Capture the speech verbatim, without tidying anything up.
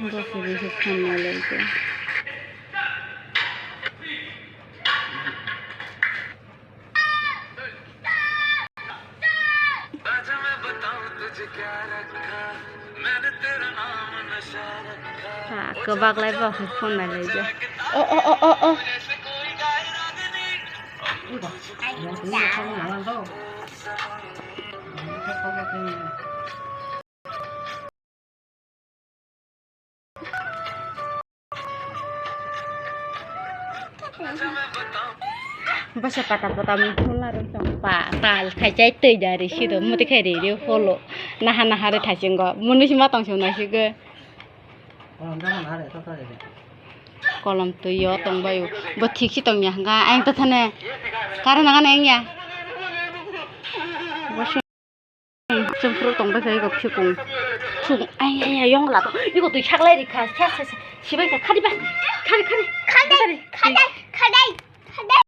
Bo khe phone nai lai khe. Ha, kwbak lai bo phone nai lai khe. O, o, o, o, o. Bwsa pata pata mui hula rwng tong pa tal khai chai twi da ri sido muti khai ri ri holo naha naha ri thaisingo muni sima tong sung nai sigwi. Kolom twi yo tong bai bo thik si tong ya hwnkha ayang ta thane kare naga nang ya. Chwng phuru tong bai khe ego phikung. Phikung. Ai, ai, ai, yong la to. Ego twi sak lai ri kha. Sa, sa, sa. Sibai kha. Khadi ba. Khadi, khadi. Khadai, khadai, khadai, khadai.